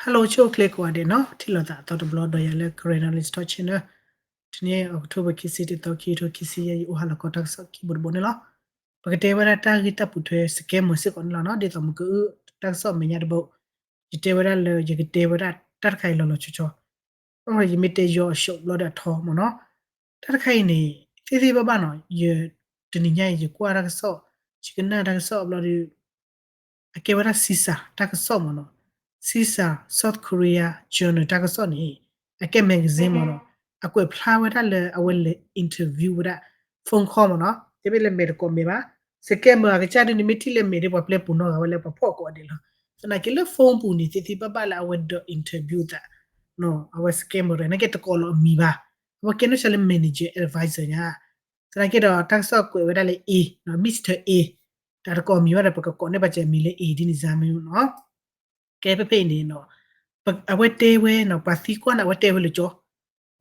Hello ဆိၣ်ဂ့ၤကိးဂၤဒဲးနီၤ, ထံၣ်လိာ်သးအသီတဘျီဒီးယၤလၢ Karen Knowledge Talk Channel. တနံၤ October ခံဆံတသီ ခံကထိခံဆံယဲၢ် ယအိၣ်ဟါလီၤခီတၢ်ကစီၣ်ခံဘိတဘိန့ၣ်လီၤ. ပကတဲဝဲဒၣ်တၢ်ဂ့ၢ်တၢ်ပူၤထွဲ scammer စ့ၢ်ကီးန့ၣ်လီၤနီၤ, ဒ်သိးမ့ၢ်ကအုၣ်တၢ်ကစီၣ်မဲာ်ညါတဘိ, ယတဲဝဲဒၣ်လၢ ယကတဲဝဲဒၣ်တၢ်တခါအံၤလီၤလီၤဆီဆီ အဃိန့ၣ် ယမ့ၢ်တဲယီၤအ short ဘျီဒီးအထီမ့ၢ်နီၤ. တၢ်တခါအံၤန့ၣ် သ့သ့ဘၣ်ဘၣ်နီၤ, ယ တနံၤညါအံၤ ယကွၢ်တၢ်ကစီၣ်, ယကနၣ်တၢ်ကစီၣ်ဘျီဒီး အကဲဝဲဒၣ် CSIS တၢ်ကစီၣ်မ့ၢ်နီၤ, CSIS South Korea Journal တၢ်ကစီၣ်န့ၣ် အကဲ magazine မ့ၢ်နီၤ, အကွဲးဖျါဝဲဒၣ်လၢအဝဲလဲၤ interview ဝဲဒၣ် phone call မ့ၢ်နီၤ, တမ့ၢ်လၢမဲာ်တကိးမဲာ်ဘၣ်, scammer အကစၢ်ဒ်န့ၣ် မ့ၢ်ထံၣ်လၢမဲာ်ဒီး ပှၤပျဲပူၤနီၢ်ဂၤဝဲလၢပှၤဖီၣ်ကိးဂၤဒဲးလီၤ. သနာ်က့လၢ phone ပူၤန့ၣ် သ့သ့ဘၣ်ဘၣ်လၢအဝဲဒီး interview သး, အဝဲ scammer တဂၤန့ၣ် ကဲတကိးလီၤအမံၤဘၣ်, အဝဲကဲနီၢ်ဆါလၢ manager advisor ညါ, သနာ်က့ဒီးတၢ်ကစီၣ်ကွဲးဝဲဒၣ်လၢ A, Mister A, တၢ်တကိးမံၤဘၣ်ဒီး ပကကိးန့ၢ်ပာ်စၢၤမံၤလၢ A ဒ်န့ၣ်စါမ့ၢ်နီၤ. ကဲဖဲဖဲအံၤန့ၣ် အဝဲတဲဝဲနီၤ, ပှၤသံကွၢ်န့ၣ် အဝဲတဲဝဲလၢကၠီ,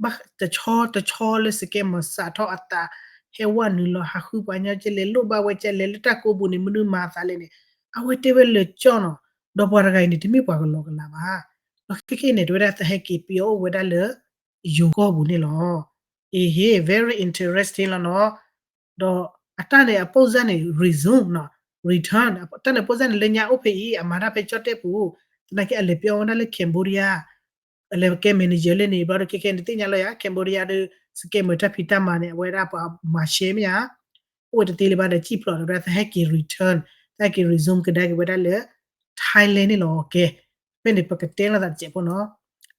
ဘၣ်တဆီတဆီလၢ scammer စးထီၣ်အသး, ဟဲဝဲနုာ်လီၤဟးဃုပှၤညီကဲလဲၤလိၣ်ဘၣ်ဝဲကဲလဲၤ လၢတၢ်ကိးပူၤန့ၣ် မနုၤမၤအသးလဲၣ်န့ၣ်, အဝဲတဲဝဲလၢကၠီနီၤ, ဒီးပှၤတဂၤအံၤန့ၣ် တမ့ၢ်ပှၤကလီကလီဘၣ်, ဒီးခဲကနံၣ်န့ၣ် တဲဝဲဒၣ်သဟဲက့ၤပယီၤအိၣ်ဝဲဒၣ်လၢ ယိၤကီၢ်ပူၤန့ၣ်လီၤ. အ့ဟ့ၣ် very interesting လီၤနီၤ. ဒီးအတၢ်န့ၣ်အပိၢ်စၢ်န့ၣ် resume နီၤ, return တၢ်န့ၣ်အပိၢ်စၢ်န့ၣ် လၢညါအိၣ်ဖဲအံၤ အမၤတၢ်ဖဲကၠီၣ်တဲၣ်ပူၤ, သနာ်က့အလဲၤပျီဝဲဒၣ်လၢ Cambodia, အလဲၤကဲ manager လၢန့ၣ် ဘျီဒီးခဲခဲန့ၣ် သ့ၣ်ညါလီၤယၤ Cambodia ဒီး scammer တၢ်ဖံးတၢ်မၤန့ၣ် အဝဲဒၣ်ပှၤမၤရှဲမ့ၢ်ဧါ, အိၣ်ဝဲတသ့လၢၤဘၣ်ဒီး စံၣ်ဖျိးဒီး သဟဲက့ၤ return, သဟဲက့ၤ resume ကဒါက့ၤဝဲဒၣ်လၢ Thailand န့ၣ်လီၤ. ကဲ ဖဲန့ၣ် ပကတဲလိာ်သးတစဲးဖိနီၤ.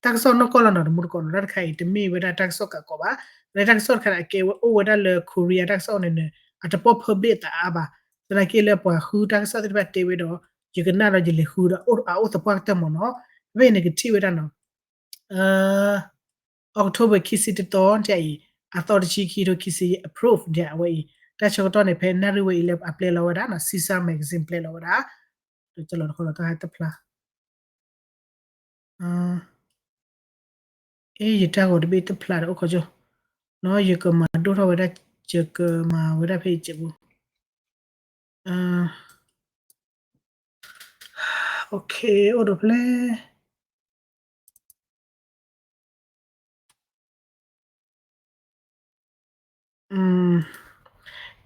တၢ်ကစီၣ်နီၢ်ကီၢ်လီၤနီၤ, တမူတကိးနီၤ, တၢ်တခါအံၤ တမ့ၢ်ဝဲဒၣ်တၢ်ကစီၣ်ကးကီးဘၣ်, လၢတၢ်ကစီၣ်တခါန့ၣ် အကဲဝဲအိၣ်ဝဲဒၣ်လၢ Korea တၢ်ကစီၣ်န့ၣ်န့ၣ် အတပိၢ် public အသးအါဘၣ်, သနာ်က့လၢပှၤဃုတၢ်ကစီၣ်သ့ၣ်တဖၣ်တဲဝဲဒီး ယကနၣ်ဒီးယလဲၤဃုဒီး အအိၣ်သပှၢ်ကတၢၢ်မ့ၢ်နီၤ. ဖဲအံၤန့ၣ် ကထံၣ်ဝဲဒၣ်နီၤ October ခံဆံတသီ ဒ်အံၤ, အသီတဆံ ခံကထိခံဆံယဲၢ် approve ဒ်အဝဲအံၤ, တၢ်ဆၢကတီၢ်န့ၣ် ဖဲနၣ်ရံၣ်ဝဲအံၤ လၢအပျဲလီၤဝဲဒၣ်နီၤ, CSIS magazine ပျဲလီၤဝဲဒၣ်, ဒီးကလီၤတခီလီၤတၢ်တဖျါ, အ့ ယတၢ်ဂီၤတဘ့ၣ်တဖျါဒီးအိၣ်ခီကၠိ, နီၤ ယကမၤဒိၣ်ထီၣ်ဝဲဒၣ်, ယကမၤဝဲဒၣ်ဖဲအံၤစဲးဖိ OK, အိၣ်ဒီးဖဲလဲၣ်.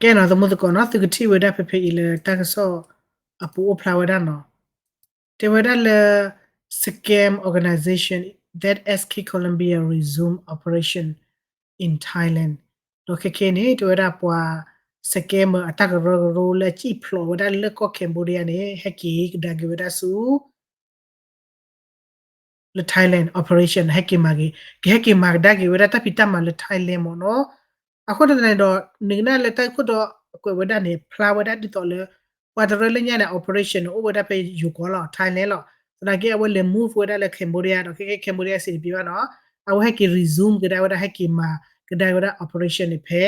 ကဲနီၤ သမူသကိးနီၤ, သုကထံၣ်ဝဲဒၣ်ဖဲဖဲအံၤလၢတၢ်ကစီၣ်အပူၤအိၣ်ဖျါဝဲဒၣ်နီၤ, တဲဝဲဒၣ်လၢ scam organization that S K Colombia resume operation in Thailand, ဒီးခဲခဲန့ၣ် တဲဝဲဒၣ်ပှၤ scammer အတၢ်ကရၢကရိလၢစံၣ်ဖျိးဝဲဒၣ်လၢကီၢ် Cambodia န့ၣ် ဟဲက့ၤကဒါက့ၤဝဲဒၣ်ဆူ လၢ Thailand operation ဟဲက့ၤမၤက့ၤ, ကဟဲက့ၤမၤကဒါက့ၤဝဲဒၣ်တၢ်ဖံးတၢ်မၤလၢ Thailand မ့ၢ်နီၤ. အဃိသတးန့ၣ်ဒီး နကနၣ်လၢတၢ်ဂ့ၢ်ခိၣ်တီကွဲးဝဲဒၣ်န့ၣ် ဖျါဝဲဒၣ်ဒ်သိးလၢ ပှၤတရၢလၢညါန့ၣ် operation န့ၣ် အိၣ်ဝဲဒၣ်ဖဲယိၤကီၢ်လီၤ Thailand လီၤ. သနာ်က့အဝဲလဲၤ move ဝဲဒၣ်လၢ Cambodia ဒီးခဲကဲ Cambodia စံးတပျံၤဘၣ်နီၤ, အဝဲဟဲက့ၤ resume ကဒါဝဲဒၣ် ဟဲက့ၤမၤကဒါဝဲဒၣ် operation န့ၣ်ဖဲ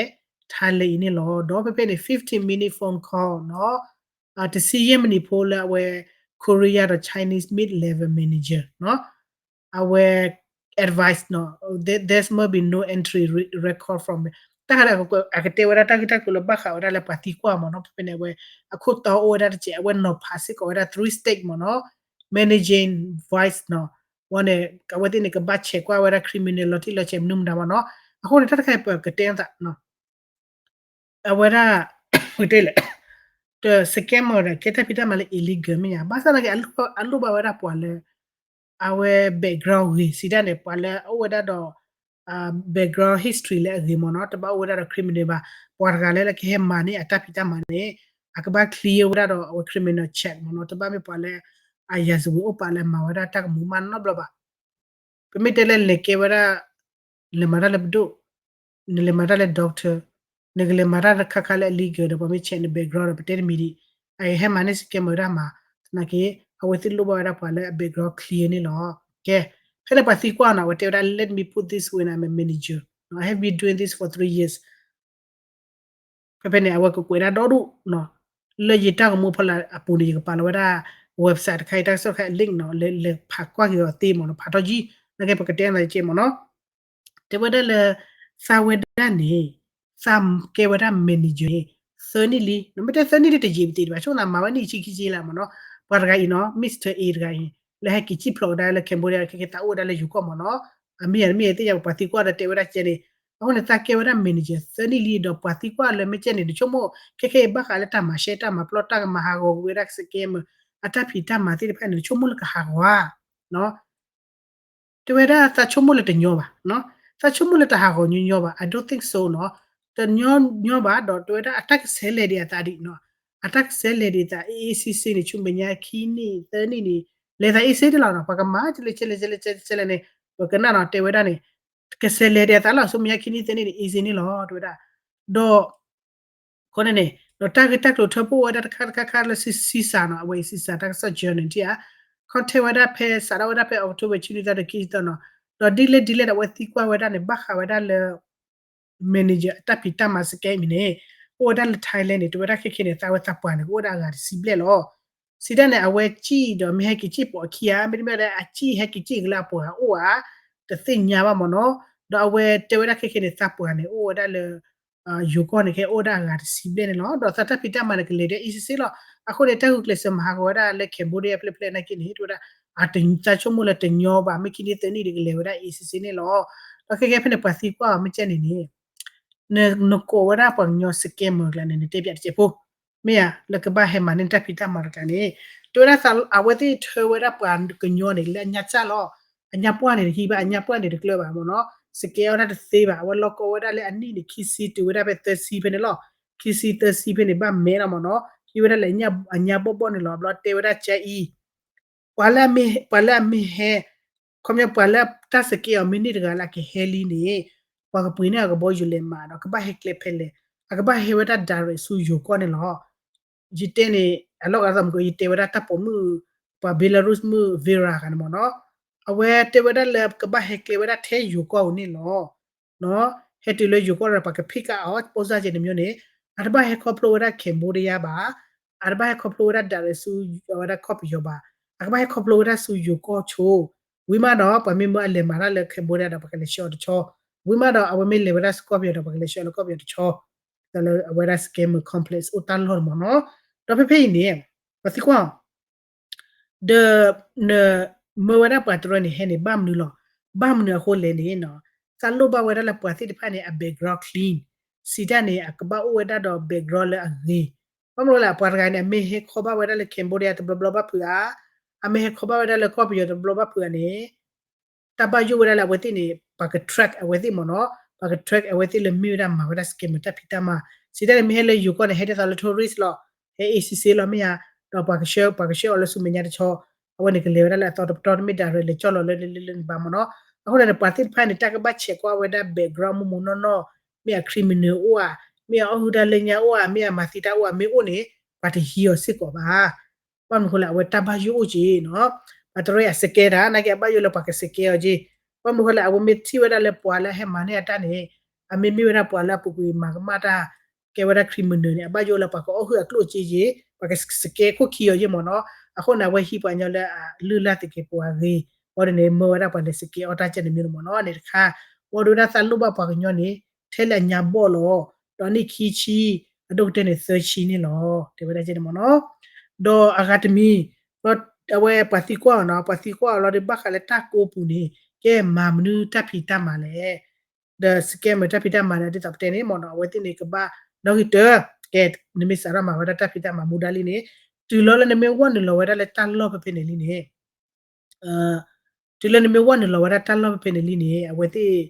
Thailand အံၤန့ၣ်လီၤ. ဒီးဖဲဖဲန့ၣ် fifteen minute phone call နီၤ, တဆံယဲၢ်မံးနံးဖိလၢအဝဲ Korea ဒီး Chinese mid level manager နီၤ, အဝဲ advice နီၤ, there must be no entry record from တၢ်ခါဒီး အကတဲဝဲဒၣ်တၢ်ဂ့ၢ်တၢ်ကျိၤလၢဘၣ်ဃးဝဲဒၣ်လၢပှၤသံကွၢ်မ့ၢ်နီၤ, ဖဲဖဲန့ၣ်အဝဲ အခိၣ်တီအိၣ်ဝဲဒၣ်တစဲး အဝဲနီၤဖးစ့ၢ်ကီးဝဲဒၣ် three state မ့ၢ်နီၤ, managing vice နီၤ, ဝဲန့ၣ် အဝဲသ့ၣ်န့ၣ် ကဘၣ်ဆဲးကွၢ်ဝဲဒၣ် criminal လီၤတံၢ်လီၤဆဲးမနုၤမတၤမ့ၢ်နီၤ. အဃိန့ၣ် တၢ်တခါအံၤပကတဲသး အဝဲဒၣ် တဲလဲၣ် တ scammer ဒီး ကဲတၢ်ဖံးတၢ်မၤလၢ illegal မ့ၢ်ညါ, ဘၣ်ဆၣ်သနာ်က့ အလိၣ်ဘၣ်ဝဲဒၣ်ပှၤလၢ အဝဲ background ဂ့ၤ စံးတၢ်န့ၣ် ပှၤလၢအအိၣ်ဝဲဒၣ်ဒီး background history လၢအဂ့ၤမ့ၢ်နီၤ, တဘၣ်အိၣ်ဝဲဒၣ်ဒီး criminal ဘၣ်, ပှၤတဂၤလၢလၢကဟဲမၤန့ၢ်အတၢ်ဖံးတၢ်မၤန့ၣ် အကဘၣ် clear ဝဲဒၣ်ဒီးအဝဲ criminal check မ့ၢ်နီၤ, တဘၣ်မ့ၢ်ပှၤလၢ အရာဇဝင်အိၣ်ပာ်လၢမၤဝဲဒၣ်တၢ်ကမူၤမးနီတဘျီဘၣ်. ပမ့ၢ်တဲလၢလဲၤကဲဝဲဒၣ် လဲၤမၤတၢ်လၢပဒိၣ်, နလဲၤမၤတၢ်လၢ doctor, နကလဲၤမၤတၢ်ခါခါလၢ illegal ဒီး ပှၤမ့ၢ် check န background ဒီး ပတဲတမံၤဒံး, အဟဲမၤန့ၢ် scammer တၢ်မၤ, သနာ်က့ အဝဲသ့ၣ်လိၣ်ဘၣ်ဝဲဒၣ်ပှၤလၢအ background clear န့ၣ်လီၤ. ကဲ, ဖဲန့ၣ်ပှၤသံကွၢ်နီၤ, အဝဲတဲဝဲဒၣ် let me put this when I'm a manager, I have been doing this for three years. ဖဲဖဲန့ၣ် အဝဲကကွဲးဒၣ်ဒီဒူၣ်နီၤ, လၢယတၢ်ဂီၤမူဖီလာ်အပူၤန့ၣ် ယကပာ်လီၤဝဲဒၣ် website တခါအံၤ တၢ်ကစီၣ်တခါအံၤ link နီၤ, လဲၤဖးကွၢ်က့ၤအီၤသ့မ့ၢ်နီၤ, ဖးထီၣ်ကံ, သနာ်က့ပကတဲနၤတကဲမ့ၢ်နီၤ. တဲဝဲဒၣ်လၢ သးဝဲဒၣ်န့ၣ် သးကဲဝဲဒၣ် manager န့ၣ် သၢနံၣ်လံ, နမ့ၢ်တဲသၢနံၣ်လံတယံာ်ပသ့ၣ်တဘၣ်, ဆိကမိၣ်မၤဝဲနံၣ်ဆံခံဆံလၢမ့ၢ်နီၤ. ပှၤတဂၤအံၤနီၤ Mister A တဂၤအံၤ လၢဟဲက့ၤစံၣ်ဖျိးကဒါလၢ Cambodia ခဲကဲသးအိၣ်ဝဲဒၣ်လၢယိၤကီၢ်မ့ၢ်နီၤ, အမ့ၢ်ယၤတမ့ၢ်ယသ့ၣ်ညါ ပှၤသံကွၢ်ဒီးတဲဝဲဒၣ်ကဲန့ၣ်, အဃိန့ၣ် သးကဲဝဲဒၣ် manager သၢနံၣ်လံဒီးပှၤသံကွၢ်လၢမ့ၢ်ကဲန့ၣ် နဆိကမိၣ် ခဲခဲအံၤဘၣ်ဃးလၢတၢ်မၤရှဲတၢ်မၤပျီတၢ်ကမၤဟးဂီၤကွံာ်ဝဲဒၣ် scammer အတၢ်ဖံးတၢ်မၤသ့ၣ်တဖၣ်န့ၣ် နဆိကမိၣ်လၢကဟးဂီၤဧါ တဲဝဲဒၣ်သးဆိကမိၣ်လၢတညီဘၣ်, သးဆိကမိၣ်လၢတဟးဂီၤညီညီဘၣ်, I don't think so နီၤ, တညီညီဘၣ်ဒီးတဲဝဲဒၣ်အတၢ်ကဆဲးလဲၤဒံးအသးဒံးနီၤ, အတၢ်ကဆဲးလဲၤဒံးအသး အ့ၣ်အ့ၣ်ဆ့ဆ့န့ၣ် ဆူမဲာ်ညါခံနံၣ်သၢနံၣ်န့ၣ် လဲၤသး easy န့ၣ်လီၤနီၤ, ပှၤကမၤကလဲၣ်ကလဲၣ်ကလဲၣ်ကလဲၣ်န့ၣ် ပကနၣ်နီၤ တဲဝဲဒၣ်န့ၣ် ကဆဲးလဲၤဒံးအသးလီၤ ဆူမဲာ်ညါခံနံၣ်သၢနံၣ်န့ၣ် easy န့ၣ်လီၤ တဲဝဲဒၣ်, ဒီး ခီန့ၣ်န့ၣ် ဒီးတၢ်ဂ့ၢ်တၢ်ကျိၤထၢဖှိၣ်ဝဲဒၣ်တခါတခါခါလၢ Caesar နီၤ, အဝဲအံၤ Caesar တၢ်ကစီၣ် journal ထံၣ်ဧါ, contact ဝဲဒၣ်ဖဲစးထီၣ်ဝဲဒၣ်ဖဲ October ဆံနွံသီဒီးခံဆံသီနီၤ, ဒီးဒ်လဲၣ်ဒ်လဲၣ်ဒီးအဝဲသံကွၢ်ဝဲဒၣ်န့ၣ် ဘၣ်ဃးဝဲဒၣ်လၢ manager အတၢ်ဖံးတၢ်မၤ scam အံၤန့ၣ် အိၣ်ဝဲဒၣ်လၢ Thailand န့ၣ် တဲဝဲဒၣ်ခဲခဲန့ၣ် သးဝဲသးပှၢ်န့ၣ် ကအိၣ်ဝဲဒၣ်အဂၤတဆံဘျဲၣ်လီၤ. စံးတၢ်န့ၣ် အဝဲစံၣ်ဒီးမ့ၢ်ဟဲက့ၤစံၣ်ပိာ်အခံဧါ, မ့တမ့ၢ်ဒီးအစံၣ်ဟဲက့ၤစံၣ်ကလၢအပှၤဂၤအိၣ်ဧါ, တသ့ၣ်ညါဘၣ်မ့ၢ်နီၤ, ဒီးအဝဲတဲဝဲဒၣ်ခဲခဲန့ၣ် သးပှၢ်န့ၣ် အိၣ်ဝဲဒၣ်လၢ ယိၤကီၢ်န့ၣ် ခဲအိၣ်ဝဲဒၣ်အဂၤတဆံဘျဲၣ်န့ၣ်လီၤ. ဒီးသးတၢ်ဖံးတၢ်မၤန့ၣ် ကလဲၤဒ်အံၤစ့ၢ်စ့ၢ်လီၤ. အဃိန့ၣ် တၢ်ဂုာ်ကျဲးစၢးမၤဟးဂီၤဝဲဒၣ်လၢ Cambodia ဖျဲၣ်ဖျဲၣ်နာ်က့န့ၣ် တဲဝဲဒၣ် အတသးဆိကမိၣ်လၢတညီဘၣ် မ့ၢ်ခံနံၣ်သၢနံၣ်ဒီးကလဲၤဝဲဒၣ်အံၤစ့ၢ်စ့ၢ်န့ၣ်လီၤ. ဒီးခဲကဲဖဲန့ၣ် ပှၤသံကွၢ်အီၤမ့ၢ်ကဲန့ၣ်န့ၣ် နကိးဝဲဒၣ်ပှၤကညီ scammer ကျါန့ၣ် နတဲပၠးတစဲးဖိ, မ့ၢ်ဧါ, လၢကဘၣ်ဟဲမၤန့ၢ်တၢ်ဖံးတၢ်မၤတကျါန့ၣ်, တဲဝဲဒၣ်အဝဲသ့ၣ်ထၢဝဲဒၣ်ပှၤကညီန့ၣ် လၢအညါစၢ်လီၤ. အညါပှၢ်န့ၣ်တဟံးဘၣ်, အညါပှၢ်န့ၣ်တကျၢၤဘၣ်မ့ၢ်နီၤ, scam အီၣ်တၢ်တသ့ဘၣ်, အဝဲလီၢ်ကီဝဲဒၣ်လၢအနံၣ်န့ၣ် ခံဆံတုၤဝဲဒၣ်ဖဲသၢဆံဖဲန့ၣ်လီၤ. ခံဆံသၢဆံဖဲန့ၣ် ဘၣ်မဲထီၣ်မ့ၢ်နီၤ, ဟံးဝဲဒၣ်လၢအညါဘီၣ်ဘီၣ်န့ၣ်လီၤ. ဘျီတဲဝဲဒၣ်ကအံၤ ပှၤလၢအမ့ၢ်ဟဲ, ခီပညီ ပှၤလၢတၢ်scamအီၤ မ့ၢ်န့ၢ်တဂၤလၢအကဟဲလံန့ၣ်, ပှၤကပှ့ၤန့ၢ်အကဘီယူၤလဲၤမးဒီး ကဘၣ်ဟဲကျဲဖဲလဲၣ်, အကဘၣ်ဟဲဝဲဒၣ် direct ဆူယိၤကီၢ်န့ၣ်လီၤ. ယတဲန့ၣ် အလီၢ်ဂၤသီမုၢ်က ယတဲဝဲဒၣ်တၢ်ပိာ်မုၣ်, ပှၤ Belarus မုၣ် Vera ဂၤန့ၣ်မ့ၢ်နီၤ, အဝဲတဲဝဲဒၣ်လၢကဘၣ်ဟဲကျဲဝဲဒၣ်ထဲယိၤကီၢ်အံၤန့ၣ်လီၤ. ဟဲတုၤလၢယိၤကီၢ်ဒီး ပှၤက pick up အီၤ ပိၢ်စၢ်ကဲန့ၣ်မ့ၢ်န့ၣ်, အတဘၣ်ဟဲခီဖျိဝဲဒၣ် Cambodia ဘၣ်, အတဘၣ်ဟဲခီဖျိဝဲဒၣ် direct ဆူအဝဲဒၣ်ကီၢ်ပယီၤဘၣ်, အကဘၣ်ဟဲခီဖျိဝဲဒၣ်ဆူယိၤကီၢ်ဆိ, ဝံၤမးဒီး ပှၤမ့ၢ်မၢအလဲၤမၤတၢ်လၢ Cambodia ဒီး ပှၤကလဲၤဆှၢအီၤတဆီ, ဝံၤမးဒီး အဝဲမ့ၢ်လဲၤဝဲဒၣ်ဆူကီၢ်ပယီၤဒီး ပှၤကလဲၤဆှၢအီၤလၢကီၢ်ပယီၤတဆီ, ဒီးလၢအဝဲဒၣ် scammer complex အိၣ်တၢ်လီၢ်န့ၣ်မ့ၢ်နီၤ, ဒီးဖဲဖဲအံၤန့ၣ် ပှၤသံကွၢ် ဒီး နမၢဝဲဒၣ်ပှၤတရၢန့ၣ်ဟဲန့ၣ် ဘၣ်မနုၤလီၤ, ဘၣ်မနုၤအဃိလဲၣ်န့ၣ်နီၤ, သးလိၣ်ဘၣ်ဝဲဒၣ်လၢပှၤသ့ၣ်တဖၣ်န့ၣ် အ background clean, စံးတၢ်န့ၣ် အကဘၣ်အိၣ်ဝဲဒၣ်ဒီး background လၢအဂ့ၤ, ဘၣ်မနုၤလဲၣ် ပှၤတဂၤန့ၣ် အမ့ၢ်ဟဲခီဘၣ်ဝဲဒၣ်လၢ Cambodia တဘျီဘျီဘၣ်ဖုးဧါ, အမ့ၢ်ဟဲခီဘၣ်ဝဲဒၣ်လၢကီၢ်ပယီၤတဘျီဘၣ်ဖုးဧါန့ၣ် တၢ်ဘၣ်ယိၣ်ဝဲဒၣ်လၢအဝဲသ့ၣ်န့ၣ် ပှၤက track အဝဲသ့ၣ်မ့ၢ်နီၤ, ပှၤက track အဝဲသ့ၣ်လၢမ့ၢ်ဝဲဒၣ်မၤဝဲဒၣ် scammer တၢ်ဖံးတၢ်မၤ, စံးတၢ်န့ၣ် မ့ၢ်ဟဲလၢယိၤကီၢ်န့ၣ် ဟဲဒ်သိးလၢ tourist လီၤ, ဟဲ easy လီၤမ့ၢ်ဧါ, ဒီးပှၤကဆှၢ ပှၤကဆှၢအီၤလၢဆူမဲာ်ညါတဆီ, အဝဲန့ၣ်ကလဲၤဝဲဒၣ်လၢအသီတပတီၢ် တမ့ၢ် direct လဲၤကၠီၣ်လီၤလၢလၢလၢလၢန့ၣ်ဘၣ်မ့ၢ်နီၤ, အဃိန့ၣ် ပှၤသ့ၣ်တဖၣ်န့ၣ် တၢ်ကဘၣ်ဆဲးကွၢ်ဝဲဒၣ် background မ့ၢ်မ့ၢ်နီၢ်နီၢ်, မ့ၢ်အ criminal အိၣ်ဧါ, မ့ၢ်အအီၣ်ဟုၣ်တၢ်လၢညါအိၣ်ဧါ, မ့ၢ်အမၤသံတၢ်အိၣ်ဧါ, မ့ၢ်အိၣ်န့ၣ် ပှၤတဟံးအီၤစ့ၢ်ကီးဘၣ် ဘၣ်မနုၤဃိလဲၣ် အဝဲတၢ်ဘၣ်ယိၣ်အိၣ်က့ၤနီၤ, ပှၤတရၢအ scam တၢ် နာ်က့အဘၣ်ယိၣ်လၢပှၤက scam အီၤက့ၤ, ဘၣ်မနုၤဃိလဲၣ် အဝဲမ့ၢ်ထံၣ်ဝဲဒၣ်လၢပှၤလၢအဟဲမၤန့ၢ်အတၢ်န့ၣ်, အမ့ၢ်မ့ၢ်ဝဲဒၣ်ပှၤလၢအပူၤကွံာ်မၤကမၣ်တၢ်, ကဲဝဲဒၣ် criminal န့ၣ် အဘၣ်ယိၣ်လၢပှၤကအီၣ်ဟုၣ်အကျိၣ်စ့က့ၤ, ပှၤက scam ခိၣ်ခံအီၤက့ၤမ့ၢ်နီၤ, အဃိန့ၣ် အဝဲဟံးပှၤကညီလၢအလုၢ်အလၢ်သကဲးပဝးဂ့ၤ, ဘၣ်ဒီးန့ၣ် မၢဝဲဒၣ်ပှၤလဲၤ scam အီၣ်တၢ်ကဲန့ၣ်မ့ၢ်မ့ၢ်နီၤ, န့ၣ်တခါ, ဘၣ်ဒီးဝဲဒၣ်သးလိၣ်ဘၣ်ပှၤကညီန့ၣ်, ထဲလၢအညါဘီၣ်လီၤ, ဒီးနံၣ်ခံဆံ, အဒိၣ်ကတၢၢ်န့ၣ်သၢဆံန့ၣ်လီၤ, တဲဝဲဒၣ်ကဲန့ၣ်မ့ၢ်နီၤ, ဒီးအဂၤတမံၤ, အဝဲပှၤသံကွၢ်အီၤနီၤ, ပှၤသံကွၢ်အီၤလီၤဒီးဘၣ်ဃးလၢတၢ်ကိးပူၤန့ၣ်, ကဲမၤမနုၤတၢ်ဖံးတၢ်မၤလဲၣ် ဒီး scammer တၢ်ဖံးတၢ်မၤန့ၣ် ဒ်သိးပတဲန့ၣ်မ့ၢ်နီၤ, အဝဲသ့ၣ်န့ၣ်ကဘၣ်နီၣ်ဂံၢ်တၢ, ကဲ, နမ့ၢ်စးထီၣ်မၤဝဲဒၣ်တၢ်ဖံးတၢ်မၤမူဒါလံန့ၣ်, တုၤလီၤလၢနမ့ၢ်ဝီနုာ်လီၤဝဲဒၣ်လၢတၢ်လီၢ်ဖဲဖဲန့ၣ်လံန့ၣ်, တုၤလၢနမ့ၢ်ဝီနုာ်လီၤဝဲဒၣ်တၢ်လီၢ်ဖဲဖဲန့ၣ်လံန့ၣ်, အဝဲသ့ၣ်,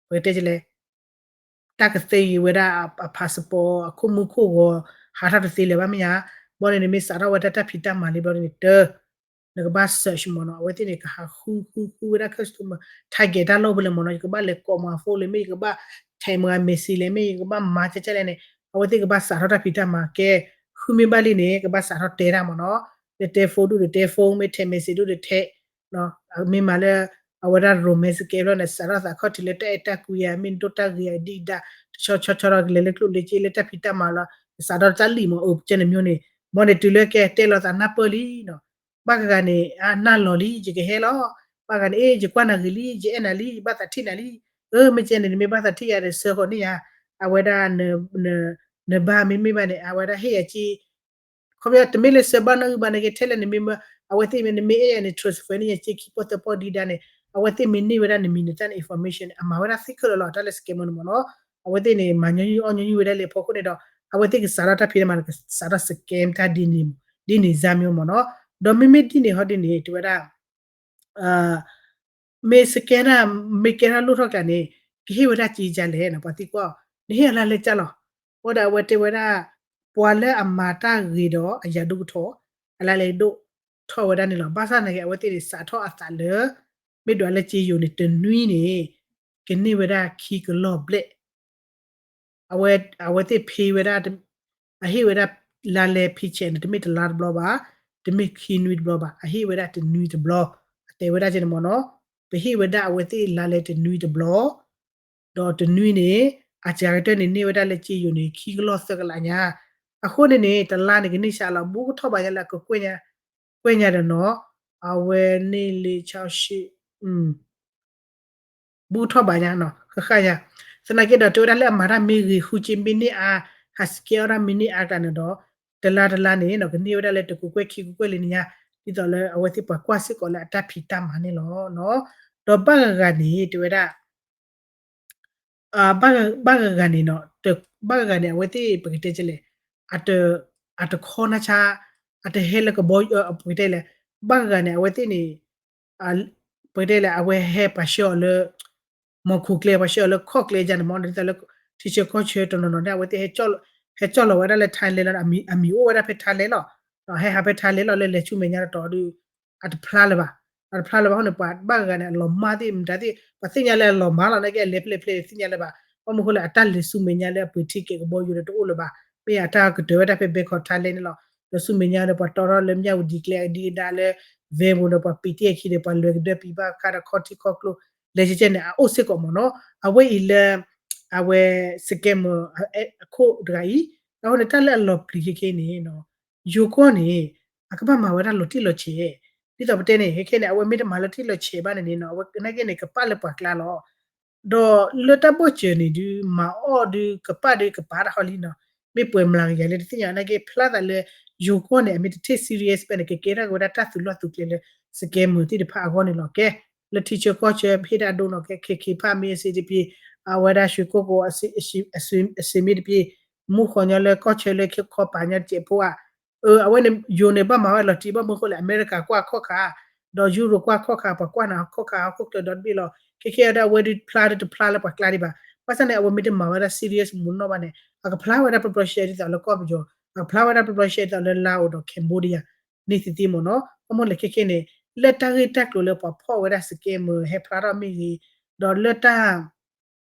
ပကတဲလဲၣ် တၢ်ကသ့ဂ့ၤဝဲဒၣ်အ passport အခိၣ်မူခိၣ်ဂီၤ, ဟးထီၣ်တသ့လၢၤဘၣ်မ့ၢ်ဧါ, ဘၣ်ဒီးန့ၣ် နမ့ၢ်စးထီၣ်ဝဲဒၣ်တၢ်ဖံးတၢ်မၤလံဘျီန့ၣ်တၢ, နကဘၣ် search မ့ၢ်နီၤ, အဝဲသ့ၣ်န့ၣ် ကဟးဃုဃုဃုဝဲဒၣ် customer target တၢ်လီၢ်ဖဲလဲၣ်မ့ၢ်နီၤ, ယကဘၣ်လဲၤကိးမၤ phone လဲၣ်, မ့ၢ်ယကဘၣ် text မၤ message လဲၣ်, မ့ၢ်ယကဘၣ်မၤကဲကဲလဲၣ်န့ၣ်, အဝဲသ့ၣ်ကဘၣ်စးထီၣ်တၢ်ဖံးတၢ်မၤကဲ, ဃုမ့ၢ်ဘၣ်လံန့ၣ် ကဘၣ်စးထီၣ်တဲတၢ်မ့ၢ်နီၤ, နတဲ phone ဒုးဒီးတဲ phone, မ့ၢ် text message ဒုးဒီးတဲ မ့ၢ်မၤလၢ အဝဲဒၣ် romance ကဲဘျီန့ၣ် စးထီၣ်သးခီၣ်ထံးလၢတၢ်အဲၣ်တၢ်ကွံဧါ, မ့ၢ်ဒိၣ်တၢ်ဂ့ၤဧါဒံးဒၣ်, တဆီဆီဆီဒီးကလဲၤလၢကျိၣ်လၢစ့လၢတၢ်ဖံးတၢ်မၤလီၤ, စးထီၣ်တၢ်လံၣ်မ့ၢ် အကဲန့ၣ်မ့ၢ်န့ၣ်, မ်န့ၣ်တုၤလၢကဲတဲလီၤသးနၢ်ပၢၢ်လံနီၤ, ဘၣ်ကဂၤန့ၣ် အနၢ်လီၤလံ ယကဟဲလီၤ, ဘၣ်ဂၤန့ၣ် အ့ ယကွၢ်နၤဂ့ၤလံ ယအဲၣ်နၤလံ ယဘၣ်သးထံၣ်နၤလံ, အၢ မ့ၢ်ကဲန့ၣ် နမ့ၢ်ဘၣ်သးထံၣ်ယၤဒီး ဆှၢဃီၤန့ၢ်ယၤ, အဝဲဒၣ် နဘၣ်မ့မ့ၢ်ဘၣ်န့ၣ် အဝဲဒၣ်ဟ့ၣ်ယၤက့ ခီပညီ တမ့ၢ်လၢစၢဘၣ်နီၣ်ဂံၢ်ဘၣ်န့ၣ်က့ ထဲလဲၣ်နမ့ၢ်မၢ အဝဲသ့ၣ်မ့ၢ် နမ့ၢ်အဲၣ်ယၤန့ၣ် transfer န့ၢ်ယၤစ့ခံပီၢ်သၢပီၢ်ဒံးဒါန့ၣ် အဝဲသ့ၣ်မ့ၢ်န့ၢ်ဝဲဒၣ်နမံၤနသၣ်န့ၣ် information န့ၣ် အမၤဝဲဒၣ်သ့ခဲလၢာ်လီၤ တၢ်လၢ scammer န့ၣ်မ့ၢ်နီၤ. အဝဲသ့ၣ်န့ၣ် မၤညီနုၢ်အီၣ်ညီနုၢ်ဝဲဒၣ်လၢအဖီခိၣ်န့ၣ်ဒီး အဝဲသ့ၣ်ကစးထီၣ်တၢ်ဖံးတၢ်မၤန့ၣ် ကစးထီၣ် scam တၢ်ဒ်န့ၣ် ဒ်န့ၣ်စၢ်မ့ၢ်မ့ၢ်နီၤ. ဒီးမ့မ့ၢ်ဒ်န့ၣ်ဟီဒ်န့ၣ် တဲဝဲဒၣ် မ့ၢ် scam တၢ် မ့ၢ်ကဲထီၣ်လိၣ်ထီၣ်ကျါန့ၣ် ကဟ့ၣ်ဝဲဒၣ်စ့ကလဲၣ်နီၤ ပှၤသံကွၢ်အီၤ နဟ့ၣ်အီၤလါလဲကၢ်လီၤ. အဃိဒီးအဝဲတဲဝဲဒၣ် ပှၤလၢအမၤတၢ်ဂ့ၤဒီးအယၤဒိၣ်ကထီၣ် အလါလဲဒိၣ်ထီၣ်ဝဲဒၣ်န့ၣ်လီၤ. ဘၣ်ဆၣ်သနာ်က့ အဝဲသ့ၣ်န့ၣ် စးထီၣ်အသးလၢ မ့ၢ်ဒွးလၢစ့ယိၤန့ၣ် တနွံန့ၣ် ကန့ၢ်ဝဲဒၣ်ခံကလီၢ်ဘျဲၣ် အဝဲ အဝဲသ့ၣ်ဖံဝဲဒၣ် အဟ့ၣ်ဝဲဒၣ်လါလဲ paycheck န့ၣ် တမ့ၢ်တလါတဘျီဘၣ်, တမ့ၢ်ခံနွံတဘျီဘၣ်, အဟ့ၣ်ဝဲဒၣ်တနွံတဘျီ, အတဲဝဲဒၣ်ကဲန့ၣ်မ့ၢ်နီၤ, ပဟ့ၣ်ဝဲဒၣ်အဝဲသ့ၣ်လါလဲတနွံတဘျီ, ဒီးတနွံန့ၣ် အစှၤကတၢၢ်န့ၣ် န့ၢ်ဝဲဒၣ်လၢစ့ယိၤန့ၣ် ခံကလီၢ်သၢကလးညါ, အဃိန့ၣ်န့ၣ် တလါန့ၣ် ကန့ၢ်စှၤလီၤ ဘူးကထီၣ်ဘၣ်ညါလၢအကကွဲၢ်ညါ, ကွဲၢ်ညါဒီးနီၤ, အဝဲန့ၣ်လၢ ဆၣ်ရှ့ၣ် ဘူးကထီၣ်ဘၣ်ညါနီၤ ဃၣ်ဃၣ်ညါ, သနာ်က့ဒီးတဲဝဲဒၣ်လၢအမၤတၢ်မ့ၢ်ဂ့ၤ ဃုစ့မ့ၢ်န့ၢ်အါ, ဟးစကဲအီၣ်တၢ်မ့ၢ်န့ၢ်အါကျါန့ၣ်ဒီး တလါတလါန့ၣ်နီၤ ကန့ၢ်ဝဲဒၣ်လၢတကကွဲၢ်ခံကကွဲၢ်လံန့ၣ်ညါ, ဒ်သိးလၢအဝဲသ့ၣ်ပှၤကွၢ်စ့ၢ်ကီးလၢအတၢ်ဖံးတၢ်မၤန့ၣ်လီၤ. ဒီးဘၣ်ဂၤဂၤန့ၣ် တဲဝဲဒၣ် ဘၣ်ဂၤဂၤန့ၣ်နီၤ, ဘၣ်ဂၤဂၤန့ၣ် အဝဲသ့ၣ်ပကတဲကလဲၣ်, အတ အတခီနၢ်ဆါ, အတဟဲလၢကဘီ ပကတဲလဲၣ်, ဘၣ်ဂၤဂၤန့ၣ် အဝဲသ့ၣ်န့ၣ် ပကတဲလဲၣ် အဝဲဟဲပှၤဆှၢအီၤလၢ မီၤခိၣ်ကျဲ ပှၤဆှၢအီၤလၢခီၣ်ကျဲယါန့ၣ်မ့ၢ် ဒ်သိးလၢ ထံဆၢကီၢ်ဆၢတနီၤနီၤန့ၣ် အဝဲသ့ၣ် ဟဲကၠီၣ်လီၤဝဲဒၣ်လၢ Thailand လီၤ, အမံၤအိၣ်ဝဲဒၣ်ဖဲ Thailand လီၤ, ဟဲဟးဖဲ Thailand လီၤ လၢလဲၤဆူမဲာ်ညါတတီၤဒီး အတဖျါလၢၤဘၣ်, အတဖျါလၢၤဘၣ်အဃိန့ၣ် ပှၤဘၣ်ဂၤဂၤန့ၣ် အလီၤမၢ်သ့ၣ်မတၤသ့ၣ် ပှၤသ့ၣ်ညါလၢအလီၤမၢ်လီၤ နာ်က့အလဲၤဖဲလဲၣ်ဖဲလဲၣ်သ့ၣ်ညါလၢၤဘၣ်, ဘၣ်မနုၤအဃိလဲၣ် အတၢ်လဲၤဆူမဲာ်ညါလၢအပှ့ၤ ticket ကဘီယူၤန့ၣ်တအိၣ်လၢၤဘၣ်, မ့ၢ်အတၢ်ကတၢၢ်ဝဲဒၣ်ဖဲ Bangkok Thailand န့ၣ်လီၤ, ဒီးဆူမဲာ်ညါဒီးပှၤတီထီၣ်လၢ မြဝတီ ကျဲအဒံးအဒါလၢ van ပူၤဒီးပှၤပံးတ့ၢ်အခံဒီး ပှၤလဲၤကဒၢပံးဘၣ်အခါဒီးခီထံခီကျိ လဲၤကဲကဲန့ၣ် အအိၣ်စ့ၢ်ကီးမ့ၢ်နီၤ, အဝဲအံၤလၢ အဝဲ scammer အခိၣ်တဂၤအံၤ, အဃိန့ၣ် တၢ်လၢအလီၤပျံၤခဲခဲအံၤန့ၣ် ယိၤကီၢ်န့ၣ် အကဘၣ်မၤဝဲဒၣ်လီၤတံၢ်လီၤဆဲး, ဒ်သိးပတဲန့ၣ် ခဲခဲန့ၣ် အဝဲမ့ၢ်တမၤလီၤတံၢ်လီၤဆဲးဘၣ်န့ၣ်န့ၣ်နီၤ အဝဲနာ်က့န့ၣ် ကပာ်လၢပှၤကျါလီၤ. ဒီးလၢတၢ်ဘီၣ်စၢၤန့ၣ်ဒုး မၤအီၣ်ဒုးကပာ်ဒုးကပာ်တၢ်ဟီလံနီၤ, မ့ၢ်ပှဲၤမျးကယၤလၢတသ့ၣ်ညါနာ်က့ ဖျါသးလၢ ယိၤကီၢ်န့ၣ် အမ့ၢ်တထံၣ် serious ဘၣ်န့ၣ် ကကဲထီၣ်က့ၤဝဲဒၣ်တၢ်သုးလီၢ်သုးကျဲလၢ scammer သ့ၣ်တဖၣ်အဂီၢ်န့ၣ်လီၤ. ကဲ လၢထံဆၢကီၢ်ဆၢ ဟ့ၣ်တၢ်ဒိနီၤ ကဲ ခ့ခ့ဖၣ်မ့ၢ်စ့တပ့ၤ, အဝဲဒၣ်ရွှေကုက္ကို အစ့မ့ၢ်တပ့ၤ, မူဃီညီလၢကီၢ်ဆၢလၢခီပာ်ညီတစဲးဖိဧါ, အဝဲန့ၣ် ယိၤန့ၣ် ဘၣ်မၤဝဲလီၤတံၢ် ဘၣ်မနုၤအဃိလဲၣ် အမဲရကၤကွၢ်ခီၣ်ခါ, ဒီးယူရိၤကွၢ်ခီၣ်ခါ ပှၤကွၢ်နၤခီၣ်ခါ ဟီၣ်ခိၣ်ချၢဒီတဘ့ၣ်လီၤ. ခဲခဲအံၤဒၣ်အဝဲဒုးဖျါဒုးတဖျါလၢပှၤကျါဒံးဘၣ်. ဘၣ်ဆၣ်န့ၣ် အဝဲမ့ၢ်တမၤဝဲဒၣ် serious မူးနီၢ်ဘၣ်န့ၣ် အကဖျါဝဲဒၣ်ပျီပျီရှဲရှဲဒ်သိးလၢကီၢ်ပယီၤ, အကဖျါဝဲဒၣ်ပျီပျီရှဲဒ်သိးလၢ Laos ဒီး Cambodia န့ၣ်သ့သ့မ့ၢ်နီၤ. ဘၣ်မနုၤလဲၣ်ခဲခဲန့ၣ် လၢတၢ်ဂ့ၢ်တၢ်ကျိၤလၢပှၤဖီၣ်ဝဲဒၣ် scammer ဟဲဖျါထီၣ်မ့ၢ်ဂ့ၤ, ဒီးလၢတၢ်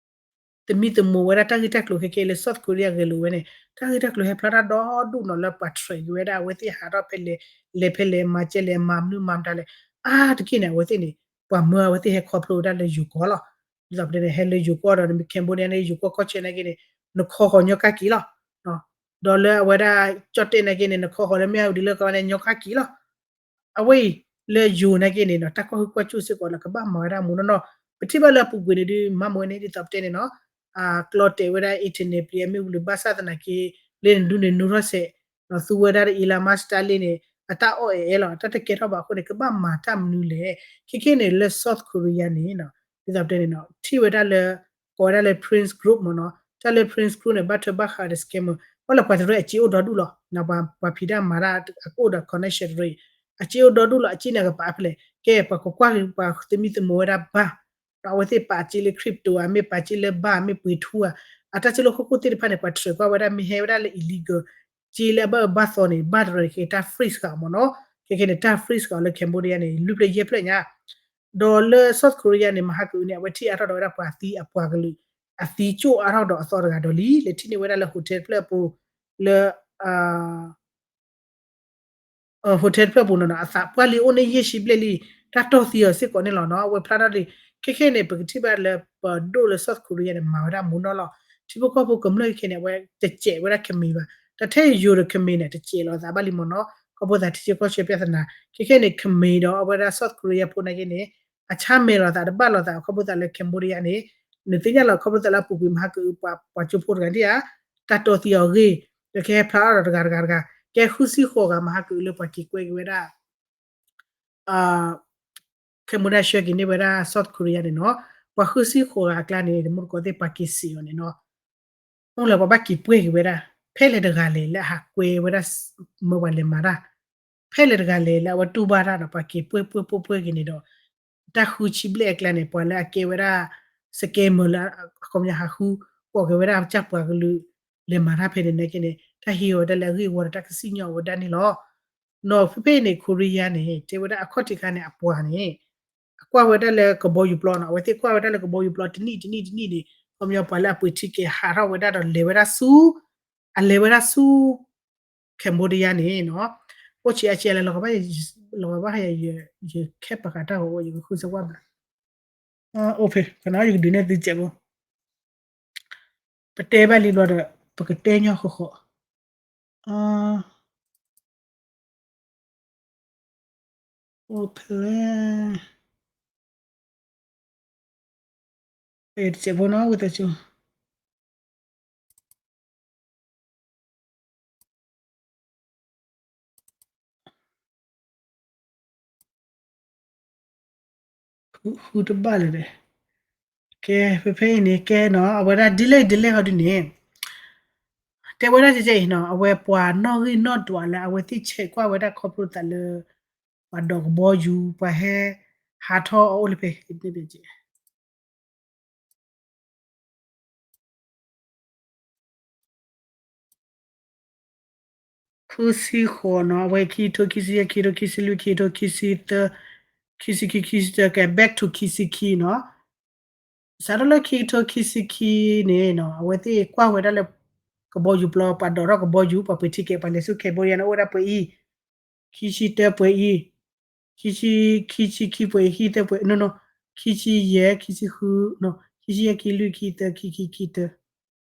သမံသမိးဝဲဒၣ်တၢ်ဂ့ၢ်တၢ်ကျိၤခဲခဲလၢ South Korea ဂဲၤလိာ်ဝဲန့ၣ် တၢ်ဂ့ၢ်တၢ်ကျိၤဟဲဖျါထီၣ်ဒီဒူၣ်နီၤ လၢပှၤ track က့ၤဝဲဒၣ် အဝဲသ့ၣ်ဟးထီၣ်ဖဲလဲၣ်, လဲၤဖဲလဲၣ် မၤကဲလဲၣ် မၤမနုၤမၤမတၤလဲၣ်, အါတက့ၢ်န့ၣ် အဝဲသ့ၣ်န့ၣ် ပှၤမၢအဝဲသ့ၣ်ဟဲခီဖျိဝဲဒၣ်လၢယိၤကီၢ်လီၤ. ဒ်သိးပတဲန့ၣ် ဟဲလၢယိၤကီၢ်ဒီး Cambodia န့ၣ် ယိၤကီၢ်ကီၢ်ဆၢနာ်က့န့ၣ် နခီဃီၤညီကၣ်က့ၤလီၤ. ဒီးလၢအဝဲဒၣ်ကၠီၣ်တဲၣ်နာ်က့န့ၣ် နခီဃီၤလၢမ့ၢ်အူဒံးလၢကီၢ်န့ၣ် ညီကၣ်က့ၤလီၤ. အဝဲအံၤ လၢယိၤနာ်က့န့ၣ်နီၤ တၢ်ကွၢ်ဟုၣ်ကွၢ်စူၣ်စ့ၢ်ကီးလၢကဘၣ်မၤဝဲဒၣ်မူးနီၢ်နီၢ်, ပထံၣ်ဘၣ်လၢအပူၤကွံာ်န့ၣ်ဒုး မၤမူးဝဲန့ၣ် ဒ်သိးပတဲန့ၣ်နီၤ, ကျီတဲာ်ဝဲဒၣ် internet ပျံၤအမ့ၢ်ဝံၤလၢဘၣ်ဆၣ်သနာ်က့ လၢနဒူၣ်န့ၣ်နူထီၣ်စဲး, ဒီးသူဝဲဒၣ် Elon Musk တၢ်လ့ၣ်န့ၣ် အတၢ်အီၣ်အဲၣ်အဲၣ်လီၤ တၢ်တကဲထီၣ်ဘၣ်အဃိန့ၣ် ကဘၣ်မၤတၢ်မနုၤလဲၣ်. ခဲခဲန့ၣ် လၢ South Korea န့ၣ်နီၤ ဒ်သိးပတဲန့ၣ်နီၤ ထံၣ်ဝဲဒၣ်လၢ ကိးဝဲဒၣ်လၢ Prince Group မ့ၢ်နီၤ, တၢ်လၢ Prince Group န့ၣ် ဘၣ်ထွဲဘၣ်ဃးဒီး scammer ဘၣ်လၢပှၤတရၢအစ့အိၣ်ဒီဒူၣ်လီၤ. ပှၤဖံးတၢ်မၤတၢ်အကအိၣ်ဒီး connection တရၢအံၤ အစ့အိၣ်ဒီဒူၣ်လီၤ. အစ့န့ၣ် အကပာ်ဖဲလဲၣ် ကဲ ပှၤကကွၢ်က့ၤ ပှၤသမံသမိးဝဲဒၣ်ဘၣ်, ဒီးအဝဲသ့ၣ်ပာ်စ့လၢ crypto ဧါ မ့ၢ်ပာ်စ့လၢဘၣ် မ့ၢ်ပှ့ၤထူဧါ, အတၢ်စ့လိာ်ခီၣ်ခိၣ်သ့ၣ်တဖၣ်န့ၣ် ပှၤတရၢကွၢ်ဝဲဒၣ် မ့ၢ်ဟဲဝဲဒၣ်လၢ illegal စ့လၢအဘၣ်အၢဘၣ်သီန့ၣ် ဘၣ်တရၢန့ၣ် ခဲတၢ် freeze ဃာ်အီၤမ့ၢ်နီၤ. ခဲခဲန့ၣ် တၢ် freeze ဃာ်အီၤလၢ Cambodia န့ၣ် လွံၢ်ဖျၢၣ်ယဲၢ်ဖျၢၣ်ညါ ဒီးလၢ South Korea န့ၣ် မဟါကအုန့ၣ် အဝဲထံၣ်အါထီၣ်ဒီးဝဲဒၣ်ပှၤသံအပှၤကလုာ် အသံကၠိၣ်အါထီၣ်ဒီးအသီတဂၤဒီးလံ လဲၤထံၣ်န့ၢ်ဝဲဒၣ်လၢ hotel တဖျၢၣ်အပူၤ လၢ hotel တဖျၢၣ်ပူၤနီၤနီၤ အသးပှၢ်လံအိၣ်န့ၢ်ယဲၢ်ဆံဘျဲၣ်လံ တၢ်တီၢ်သံအီၤစ့ၢ်ကီးန့ၣ်လီၤနီၤ အဝဲဖျါထီၣ်လံ. ခဲခဲန့ၣ် ပကထံၣ်ဘၣ်လၢပဒိၣ်လၢ South Korea န့ၣ် မၤဝဲဒၣ်မူးနီၢ်လီၤ. ထံဖိကီၢ်ဖိကမျၢၢ်ခဲခဲန့ၣ် အဝဲတစဲးဝဲဒၣ် Khmer ဘၣ်. တၢ်ထဲယိၤဒီး Khmer န့ၣ် တစဲးလီၤအသးဘၣ်လံမ့ၢ်နီၤ ခီဖျိသးထံဆၢကီၢ်ဆၢ ပြဿနာ ခဲခဲန့ၣ် Khmer ဒီးအဝဲဒၣ် South Korea ဖိနာ်က့န့ၣ် အဆါမဲာ်လိာ်သးတဘၣ်လိာ်သး ခီဖျိသးလၢ Cambodia န့ၣ် နသ့ၣ်ညါလီၤ ခီဖျိသးလၢအပူၤကွံာ်မဟါကအု ပှၤကၠိဖိတဂၤဒၣ်ဧါ တၢ်တီၢ်သံအီၤအဂ့ၢ် ဒီးကဟဲဖျါထီၣ်ဒီးတဂၤတဂၤတဂၤ ကဲဃုဆံဃိးဂၤမဟါကအုလၢပှၤက့ၤကွဲက့ၤဝဲဒၣ် Cambodia ဆှၢက့ၤန့ၢ်ဝဲဒၣ် South Korea န့ၣ်နီၤ, ပှၤဃုဆံဃိးဂၤအကျါန့ၣ် တမူတကိးသ့ၣ် ပှၤက့ၤစံးအီၤန့ၣ်နီၤ, အိၣ်လၢပှၤဘၣ်က့ၤပှဲၤက့ၤဝဲဒၣ် ဖဲလဲၣ်တဂၤလဲၣ်လၢအဟးကွဲဝဲဒၣ် မၢပှၤလဲၤမၤတၢ်, ဖဲလဲၣ်တဂၤလဲၣ်လၢအဝဲတူၢ်ဘၣ်တၢ်ဒီး ပှၤက့ၤပှဲၤပှဲၤပှဲၤပှဲၤက့ၤန့ၣ်ဒီး တၢ်ဃုဆံဘျဲၣ်အကျါန့ၣ် ပှၤလၢအကဲဝဲဒၣ် scammer လၢ အခီပညီဟးဃု ကိးက့ၤဝဲဒၣ်ကစၢ်ပှၤကလုာ် လဲၤမၤတၢ်ဖဲန့ၣ်နာ်က့န့ၣ် တၢ်ဟ့ၣ်ဝဲဒၣ်လၢအဂ့ၢ်အဝီဒီးတၢ်ကစံၣ်ညီၣ်ဝဲဒၣ်န့ၣ်လီၤ. နီၤဖဲဖဲအံၤန့ၣ် Korea န့ၣ် တဲဝဲဒၣ်အခီၣ်ထံးခါန့ၣ် အပှၤန့ၣ် အကွၢ်ဝဲဒၣ်လၢကဘီယူၤပျီနီၤ, အဝဲသ့ၣ်ကွၢ်ဝဲဒၣ်လၢကဘီယူၤပျီတနံၣ်တနံၣ်တနံၣ်န့ၣ် ခီပညီပှၤလၢအပှ့ၤ ticket ဟးထီၣ်ဝဲဒၣ်ဒီးလဲၤဝဲဒၣ်ဆူ အလဲၤဝဲဒၣ်ဆူ Cambodia န့ၣ်နီၤ, အိၣ်ဆံးအါဆံးအါလဲၣ် လီၤဂာ်ဘၣ် လီၤဂာ်ဘၣ်ယၤ ယခဲပာ်ဃာ်တၢ်ဂီၤဝဲ ယကဃုစ့ၢ်ကီးဘၣ်, အိၣ်ဖဲ ကနၣ်ယကဒုးနဲၣ်သုစဲးဖိ ပတဲဘၣ်လံဘျီဒီး ပကတဲညီဃီဃီ အိၣ်ဖဲလဲၣ် တစဲးဖိနီၤ ဝံသးစူၤ ဃုတဘၣ်လၢၤဒီး ကဲ ဖဲဖဲအံၤန့ၣ် ကဲနီၤ အဝဲဒၣ်ဒ်လဲၣ်ဒ်လဲၣ်ဟီဒ်န့ၣ် တဲဝဲဒၣ်ကဲကဲအံၤနီၤ အဝဲပှၤနီၣ်ဂံၢ်နီၣ်ဒွးလၢအဝဲသ့ၣ်ဆဲးကွၢ်ဝဲဒၣ်ခီဖျိသးလၢ ပှၤဒိးကဘီယူၤ ပှၤဟဲ ဟးထီၣ်အအိၣ်လၢဖဲ ခုဆံဃိးနီၤ အဝဲခံကထိခံဆံယဲၢ် ခံကထိခံဆံလွံၢ် ခံကထိခံဆံသၢ ခံဆံခံ ခံဆံသၢ ကဲ back to ခံဆံခံနီၤ စးထီၣ်လၢခံကထိခံဆံခံန့ၣ်နီၤ အဝဲသ့ၣ်ကွၢ်ဝဲဒၣ်လၢ ကဘီယူၤပျီ ပှၤဒိးထီၣ်ကဘီယူၤ ပှၤပှ့ၤ ticket ပှၤလဲၤဆူ Cambodia န့ၣ် အိၣ်ဝဲဒၣ်ပှဲၤအံၤ ခံဆံတၢပှဲၤအံၤ ခံဆံ ခံဆံခံပှဲၤအံၤ ခံသၢပှဲၤ no no ခံဆံယဲၢ် ခံဆံဃု no ခံဆံယဲၢ် ခံလွံၢ် ခံသၢ ခံခံ ခံတၢ ခံတၢ ခံခံ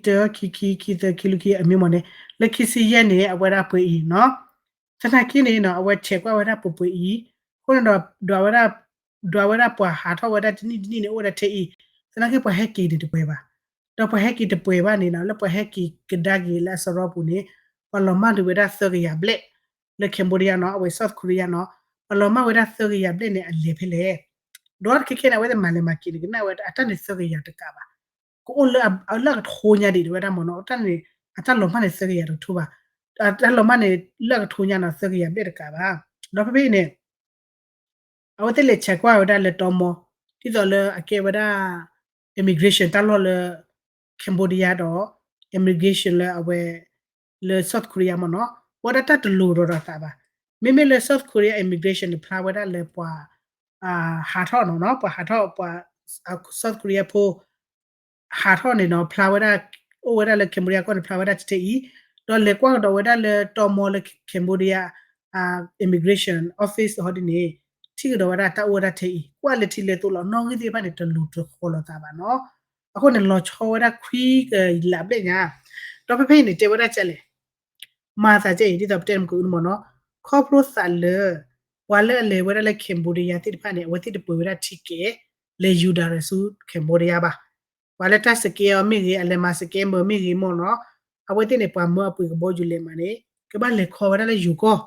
ခံသၢ ခံလွံၢ် ခံ အမ့ၢ်မ့ၢ်န့ၣ် လၢခံဆံယဲၢ်န့ၣ် အဝဲဒၣ်ပှဲၤအံၤနီၤ သနာ်က့န့ၣ်နီၤ အဝဲဆဲးကွၢ်ဝဲဒၣ်ပှဲၤပှဲၤအံၤ အဃိန့ၣ်ဒီး ဒွးဝဲဒၣ် ဒွးဝဲဒၣ်ပှၤဟးထီၣ်ဝဲဒၣ်တနံၣ်တနံၣ်န့ၣ် အိၣ်ဝဲဒၣ်ထဲအံၤ သနာ်က့ပှၤဟဲက့ၤန့ၣ်တပှဲၤဘၣ် ဒီးပှၤဟဲက့ၤတပှဲၤဘၣ်န့ၣ်နီၤ လၢပှၤဟဲက့ၤကဒါက့ၤလၢအစရီပူၤန့ၣ် ပှၤလီၤမၢ်ဒံးဝဲဒၣ်သၢကယၤဘျဲၣ် လၢ Cambodia နီၤ အဝဲ South Korea နီၤ ပှၤလီၤမၢ်ဝဲဒၣ်သၢကယၤဘျဲၣ်န့ၣ် အလဲၤဖဲလဲၣ် ဒီးတခဲခဲန့ၣ် အဝဲသ့ၣ်မၤလဲၤမၤက့ၤန့ၣ် ကနၣ်ဝဲအတၢ်န့ၣ်သၢကယၤတကးဘၣ် ကအိၣ်လၢအကထိညါဒံးဝဲဒၣ်မ့ၢ်နီၤ အတၢ်န့ၣ် အတၢ်လီၤမၢ်န့ၣ်သၢကယၤတကထိဘၣ် အတၢ်လီၤမၢ်န့ၣ် လၢအကထိညါနီၤ သၢကယၤဘျဲၣ်တကးဘၣ် ဒီးဖဲဖဲအံၤန့ၣ် အဝဲသ့ၣ်လဲၤဆဲးကွၢ်ဝဲဒၣ်လၢတီမီ ဒ်သိးလၢအကဲဝဲဒၣ် immigration တၢ်လီၢ်လၢ Cambodia ဒီး immigration လၢအဝဲ လၢ South Korea မ့ၢ်နီၤ ဝဲဒၣ်တၢ်တလိၤဒီးဒီးသးဘၣ် မ့မ့ၢ်လၢ South Korea immigration န့ၣ် ဖျါဝဲဒၣ်လၢပှၤ ဟးထီၣ်နီၤနီၤ ပှၤဟးထီၣ်ပှၤ South Korea ဖိ ဟးထီၣ်န့ၣ်နီၤ ဖျါဝဲဒၣ် အိၣ်ဝဲဒၣ်လၢ Cambodia ကီၢ်န့ၣ် ဖျါဝဲဒၣ်တထဲအံၤ ဒီးလဲၤကွၢ်ကဒီးဝဲဒၣ်လၢတီမီလၢ Cambodia immigration office ဟီဒ်န့ၣ် ထံၣ်ကဒီးဝဲဒၣ်တၢ်အိၣ်ဝဲဒၣ်ထဲအံၤ ကွၢ်လၢထံလၢသိးလီၤ နီၣ်ဂံၢ်သ့ၣ်တဖၣ်န့ၣ် တလိၤတဃီၤလိာ်သးဘၣ်နီၤ အဃိန့ၣ် လီၤဆီဝဲဒၣ်ခွံကလးဘျဲၣ်ညါ ဒီးဖဲဖဲအံၤန့ၣ် တဲဝဲဒၣ်ကဲလဲၣ် မၤသးကဲအံၤ ဒ်သိးပတဲနမ့ၢ်ကမ့ၢ်နီၤ ခီဖျိသးလၢ ပှၤလၢအလဲၤဝဲဒၣ်လၢ Cambodia သ့ၣ်တဖၣ်န့ၣ် အဝဲသ့ၣ်တပှ့ၤဝဲဒၣ် ticket လဲၤယူၤဒၣ်ရၢၣ်ဆူ Cambodia ဘၣ် ပှၤလၢတၢ် scam အီၤမ့ၢ်ဂ့ၤ အလဲၤမၤ scammer မ့ၢ်ဂ့ၤမ့ၢ်နီၤ အဝဲသ့ၣ်န့ၣ် ပှၤမၢအပှ့ၤကဘီယူၤလဲၤမၤန့ၣ် ကဘၣ်လဲၤခီဝဲဒၣ်လၢယိၤကီၢ်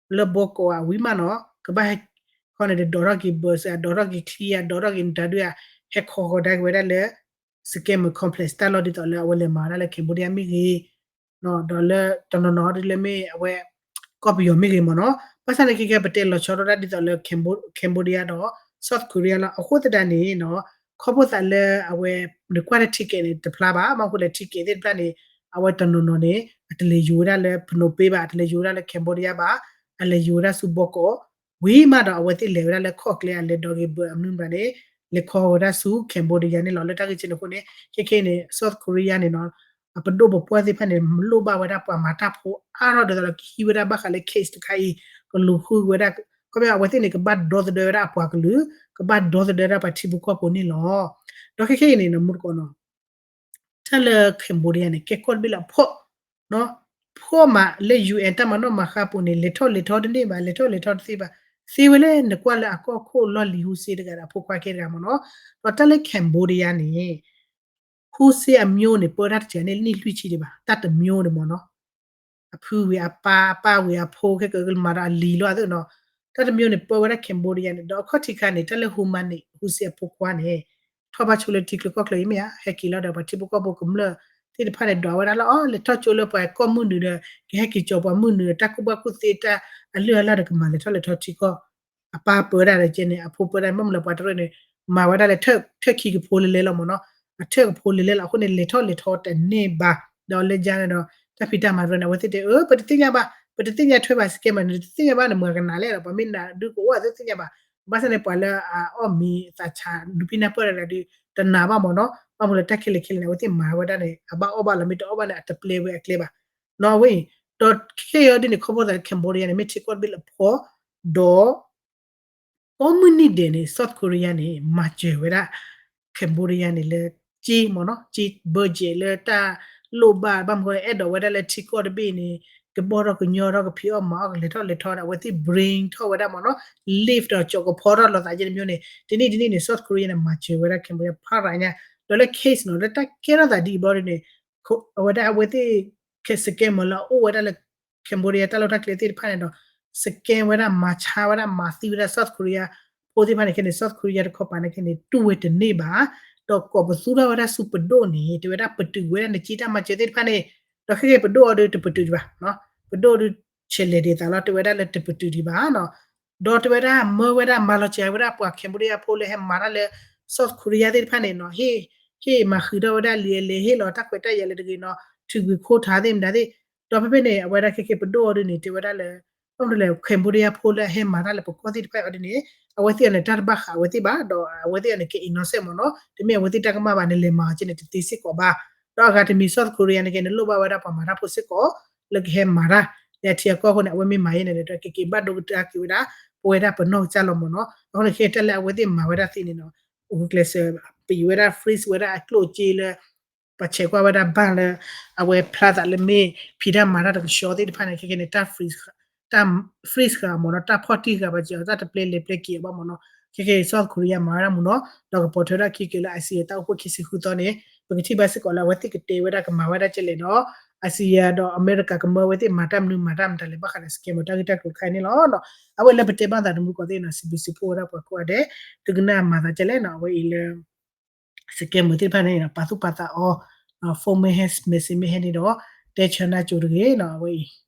လၢဘီကီးအဝံၤမးနီၤ ကဘၣ်ဟဲ ခီန့ၣ်ဒီးဒိးထီၣ်က့ၤ bus အဒိးထီၣ်က့ၤချံအဒိးထီၣ်က့ၤနတၢ်ဒုးအ ဟဲခီဃီၤဒၣ်က့ၤဝဲဒၣ်လၢ scammer complex တၢ်လီၢ်ဒ်သိးလၢအဝဲလဲၤမၤဝဲဒၣ်လၢ Cambodia မ့ၢ်ဂ့ၤ ဒီးလၢတနီၤနီၤဒ်လၢမ့ၢ်အဝဲ ကီၢ်ပယီၤမ့ၢ်ဂ့ၤမ့ၢ်နီၤ ဘၣ်ဆၣ်န့ၣ်ခဲကဲပတဲလီၤဆီဒၣ်တၢ်ဒ်သိးလၢ Cambo- Cambodia ဒီး South Korea လီၤ အဃိသတးန့ၣ်နီၤ ခီဖျိသးလၢအဝဲ နကွၢ်လၢ ticket န့ၣ် တဖျါဘၣ် မ့ၢ်အဃိလဲၣ် ticket သ့ၣ်တဖျါန့ၣ် အဝဲတနီၤနီၤန့ၣ် အတလဲၤယူၤဝဲဒၣ်လၢ Phnom Penh ဘၣ် အတလဲၤယူၤဝဲဒၣ်လၢ Cambodia ဘၣ် အလဲၤယူၤဝဲဒၣ်ဆူဘီကီး ဝံၤမးဒီးအဝဲသ့ၣ်လဲၤဝဲဒၣ်လၢခီၣ်ကျဲအလဲၤဒိးက့ၤဘၢအမနုၤဘၣ်န့ၣ် လဲၤခီဝဲဒၣ်ဆူ Cambodia န့ၣ်လီၤ လၢတၢ်ဂ့ၢ်ကဲန့ၣ်အဃိန့ၣ် ခဲခဲအံၤန့ၣ် South Korea န့ၣ်နီၤ အပဒိၣ်ပပှၢ်သ့ၣ်တဖၣ်န့ၣ် လိၣ်ဘၣ်ဝဲဒၣ်ပှၤမၤတၢ်ဖိအါထီၣ်ဒ်သိးလၢကဟံးဝဲဒၣ်ဘၣ်ဃးလၢ case တခါအံၤ ကလူၤဃုဝဲဒၣ် ခီဖျိအဝဲသ့ၣ်န့ၣ် ကဘၣ်ဒီသဒၢဝဲဒၣ်အပှၤကလုာ် ကဘၣ်ဒီသဒၢဝဲဒၣ်ပှၤထံဖိကီၢ်ဖိန့ၣ်လီၤ. ဒီးခဲခဲအံၤန့ၣ် မူတကိးနီၤ တၢ်လၢ Cambodia န့ၣ် ကဲကီၢ်တဘ့ၣ်လၢအဖှီၣ် ဖှီၣ်မးလၢ ယူၣ်အဲၣ် တၢ်မၤနီၣ်မၤဃါပူၤန့ၣ် လဲၤထီၣ်လဲၤထီတန့ၢ်ဘၣ် လဲၤထီၣ်လဲၤထီတသ့ဘၣ် သ့ဝဲလၢနကွၢ်လၢအကီၢ်ခိၣ်လီၢ်လံၤ ဟူစ့တဂၤဒီးအဖိခွါခဲတဂၤမ့ၢ်နီၤ ဒီးတၢ်လၢ Cambodia န့ၣ် ဟူစ့အမျိုးန့ၣ် ပၢတၢ်တစဲးန့ၣ် နံၣ်လွံၢ်ဆံဒံးဘၣ် တၢ်တမျိုးန့ၣ်မ့ၢ်နီၤ အဖုဝံၤအပၢ် အပၢ်ဝံၤအဖိ ခဲကမၤဒီးအလံၤလီၤသ့ၣ်နီၤ. တၢ်တမံၤန့ၣ် ပၢဝဲဒၣ် Cambodia န့ၣ် ဒီးအခီၣ်ထံးခါန့ၣ် တၢ်လၢ Hun Manet ဟူစ့အဖိခွါန့ၣ် ထီၣ်ဘၣ်ဆိလၢထံကျိကီၢ်ကျိအံၤမ့ၢ်ဧါ, ဟဲက့ၤလီၤဒီးပှၤထံဖိကီၢ်ဖိကမျၢၢ်သ့ၣ်တဖၣ်န့ၣ် ဒွးဝဲဒၣ်လၢအီၤ လဲၤထီၣ်ကၠိလၢပှၤကီၢ်မုၢ်နုာ်ဒီး ကဟဲက့ၤကၠီၤပှၤမုၢ်နုာ်ဒီး တၢ်ကူၣ်ဘၣ်ကူၣ်သ့တၢ်အလုၢ်အလၢ်ဒီးကမၤလဲၤထီၣ်လဲၤထီထံကီၢ် အပၢ်ပၢဒၣ်ဒီးကဲန့ၣ် အဖိပၢဒၣ် ဘၣ်မနုၤလၢပှၤတရၢၣ်န့ၣ် မၤဝဲဒၣ်လၢ ထၢၣ်ခံကဖိလဲၤလဲၤလီၤမ့ၢ်နီၤ, အထၢၣ်ကဖိလဲၤလဲၤလီၤ အဃိန့ၣ် လဲၤထီၣ်လဲၤထီတန့ၢ်ဘၣ်, ဒီးလၢယါန့ၣ်ဒီး တၢ်ဖံးတၢ်မၤတရၢၣ်န့ၣ် အဝဲသ့ၣ်တဲ အၢ ပတသ့ၣ်ညါဘၣ်, ပတသ့ၣ်ညါထွဲဘၣ် scammer န့ၣ် တသ့ၣ်ညါဘၣ်န့ၣ် မၤကနၣ်လဲၣ်ဒီး ပှၤမ့ၢ်နာ်ဒုးကအိၣ်အသ့ၣ်ညါဘၣ်, ဘၣ်ဆၣ်န့ၣ် ပှၤလၢအအီၣ်မံၤအသးဆး ဒုးဖံးနၢ်ပၢၢ်တဂၤဒီး တနာ်ဘၣ်မ့ၢ်နီၤ, ဘၣ်မနုၤလၢတၢ်ခဲလၢာ်ခဲလၢာ်န့ၣ် အဝဲသ့ၣ်မၤဝဲဒၣ်န့ၣ် အဘၣ်အီၣ်ဘၣ်လီၤ မ့ၢ်တအီၣ်ဘၣ်န့ၣ် အတပျဲဝဲအကျဲဘၣ် နီၤဝဲအံၤ, ဒီးခဲအံၤဒ်န့ၣ် ခီဖျိသး Cambodia န့ၣ် မ့ၢ်ထံကီၢ်တဘ့ၣ်လၢဖီ ဒီး ကိးမုၢ်နံၤဒဲးန့ၣ် South Korea န့ၣ် မၤစၢၤဝဲဒၣ် Cambodia န့ၣ်လၢ က့မ့ၢ်နီၤ, က့ budget လၢတၢ်လိၣ်ဘၣ် ဘၣ်မနုၤဃိ အဲၣ်ဒိးဝဲဒၣ်လၢထံကီၢ်တဘ့ၣ်န့ၣ် ကဘီထီၣ်ကညီထီၣ် ကဖံးအီၣ်မၤအီၣ် ကလဲၤထီၣ်လဲၤထီန့ၣ် အဝဲသ့ၣ် bring ထီၣ်ဝဲဒၣ်မ့ၢ်နီၤ, lift ဒီးကၠီၤကဖီထီၣ်လိာ်သးယဲၢ်တမံၤန့ၣ် တနံၣ်တနံၣ်န့ၣ် South Korea န့ၣ် မၤစၢၤဝဲဒၣ် Cambodia ဖးရၤညါ, ဒီးလၢ case နီၤ လၢတၢ်ကဲထီၣ်သးဒ်အံၤဘျီဒ်န့ၣ် အဝဲဒၣ်အဝဲသ့ၣ် scammer လၢအအိၣ်ဝဲဒၣ်လၢ Cambodia တၢ်လီၢ်တၢ်ကျဲသ့ၣ်တဖၣ်န့ၣ်ဒီး scam ဝဲဒၣ် မၤဆါဝဲဒၣ် မၤသံဝဲဒၣ် South Korea ဖိသ့ၣ်တဖၣ်န့ၣ်ခဲန့ၣ် South Korea တခီပၤန့ၣ်ခဲန့ၣ် တူၢ်ဝဲတန့ၢ်ဘၣ်, ဒီးကိးပသူထီၣ်ဝဲဒၣ်ဆူပဒိၣ်န့ၣ် တဲဝဲဒၣ်ပတုာ်ဝဲဒၣ်နက့တၢ်မၤစၢၤသ့ၣ်တဖၣ်န့ၣ်, ဒီးခဲက့ၤပဒိၣ်အီၤဒုးတပတုာ်ဒံးဘၣ်, ပဒိၣ်ဒုးဆဲးလဲၤဒ်သိးလီၤ တဲဝဲဒၣ်လၢတပတုာ်ဒံးဘၣ်နီၤ, ဒီးတဲဝဲဒၣ်မၢဝဲဒၣ် မၤလီၤစှၤဝဲဒၣ်ပှၤ Cambodia ဖိလၢဟဲမၤတၢ်လၢ South Korea သ့ၣ်တဖၣ်န့ၣ်နီၤ, ဟ့ၣ်မၤဃုာ်ထီၣ်ဝဲဒၣ်လံာ်အလဲၢ် ဟ့ၣ်လီၤတၢ်ခွဲးတၢ်ယာ်လၢတဂ့ၤနီၤ, ထုးကွံာ်ခိၣ်ထါသ့ၣ်မတၤသ့ၣ်, ဒီးဖဲဖဲန့ၣ် အဝဲဒၣ်ခဲက့ၤပဒိၣ်အီၤဒုးန့ၣ် တဲဝဲဒၣ်လၢ ဘၣ်မနုၤလဲၣ် Cambodia ဖိလၢအဟဲမၤတၢ်လၢပကီၢ်သ့ၣ်တဖၣ်အံၤဒ်န့ၣ် အဝဲသ့ၣ်အီၤန့ၣ် တၢ်တဘၣ်ဃးအဝဲသ့ၣ်ဘၣ်, ဒီးအဝဲသ့ၣ်အီၤန့ၣ် ကဲ innocent မ့ၢ်နီၤ, တမ့ၢ်အဝဲသ့ၣ်တၢ်ကမၣ်ဘၣ်န့ၣ် လဲၤမၤအီၤက့န့ၣ် တသ့စ့ၢ်ကီးဘၣ်, ဒီးအဂၤတမံၤ South Korea န့ၣ်ကဲန့ၣ် လိၣ်ဘၣ်ဝဲဒၣ်ပှၤမၤတၢ်ဖိစ့ၢ်ကီး လၢကဟဲမၤတၢ် လၢအထံအကီၢ်အဃိန့ၣ် အဝဲမ့ၢ်မၤယဲန့ၣ်ဒီး ကက့ၤဘၣ်ဒိကတၢၢ်က့ၤဝဲဒၣ် ပဝဲဒၣ်ပနီၢ်ကစၢ်လီၤမ့ၢ်နီၤ, အဃိန့ၣ် ခဲတၢ်လၢအဝဲသ့ၣ်မၤဝဲဒၣ်သ့န့ၣ်နီၤ ဂုာ်ကျဲးစၢး ပံးဝဲဒၣ် freeze ဝဲဒၣ်အကျိၣ်အစ့လၢ ပှၤဆဲးကွၢ်ဝဲဒၣ်ဘၣ်လၢ အဝဲဖျါသးလၢမ့ၢ်ဖံးတၢ်မၤတၢ်တကဆှီသ့ၣ်တဖၣ်န့ၣ် ခဲက့ၤန့ၣ် တၢ် freeze ဃာ်မ့ၢ်နီၤ, တၢ်ဖီၣ်တံၢ်ဃာ်ဘၣ်စၢၤ တၢ်တပျဲလဲၤပျဲက့ၤအီၤဘၣ်မ့ၢ်နီၤ, ခဲက့ၤ South Korea မၤဝဲဒၣ်မ့ၢ်နီၤ, ဒီးကပိာ်ထွဲဒၣ်ခံက့ၤလၢ ICJ တၢ်အိၣ်ဖှိၣ်ခံဆံဃုသီန့ၣ် ပကထံၣ်ဘၣ်စ့ၢ်ကီးလၢအဝဲသ့ၣ်ကတဲဝဲဒၣ်ကမၤဝဲဒၣ်ကဲလဲၣ်ဒီး ICJ ဒီးအမဲရကၤကမၢဝဲသ့ၣ်မၤတၢ်မနုၤမၤတၢ်မတၤလဲၣ် ဘၣ်ဃးဒီး scammer တၢ်ဂ့ၢ်တၢ်ကျိၤတခါအံၤန့ၣ်လီၤ. အဝဲလၢပတဲဘၣ်သးတမူကီးသ့ၣ်နီၤ စံးဘျုးစံးဖှိၣ်ဝဲဒၣ်ပှၤကိးဂၤဒဲး သုကနၣ်မၤသးကဲလဲၣ်နီၤ အဝဲအံၤလၢ scammer သ့ၣ်တဖၣ်န့ၣ် ပာ်သူၣ်ပာ်သးအီၤ phone မ့ၢ်ဟဲ message မ့ၢ်ဟဲန့ၣ်ဒီး တဲဆၢနၢ်ကၠိတဂ့ၤနီၤ အဝဲအံၤ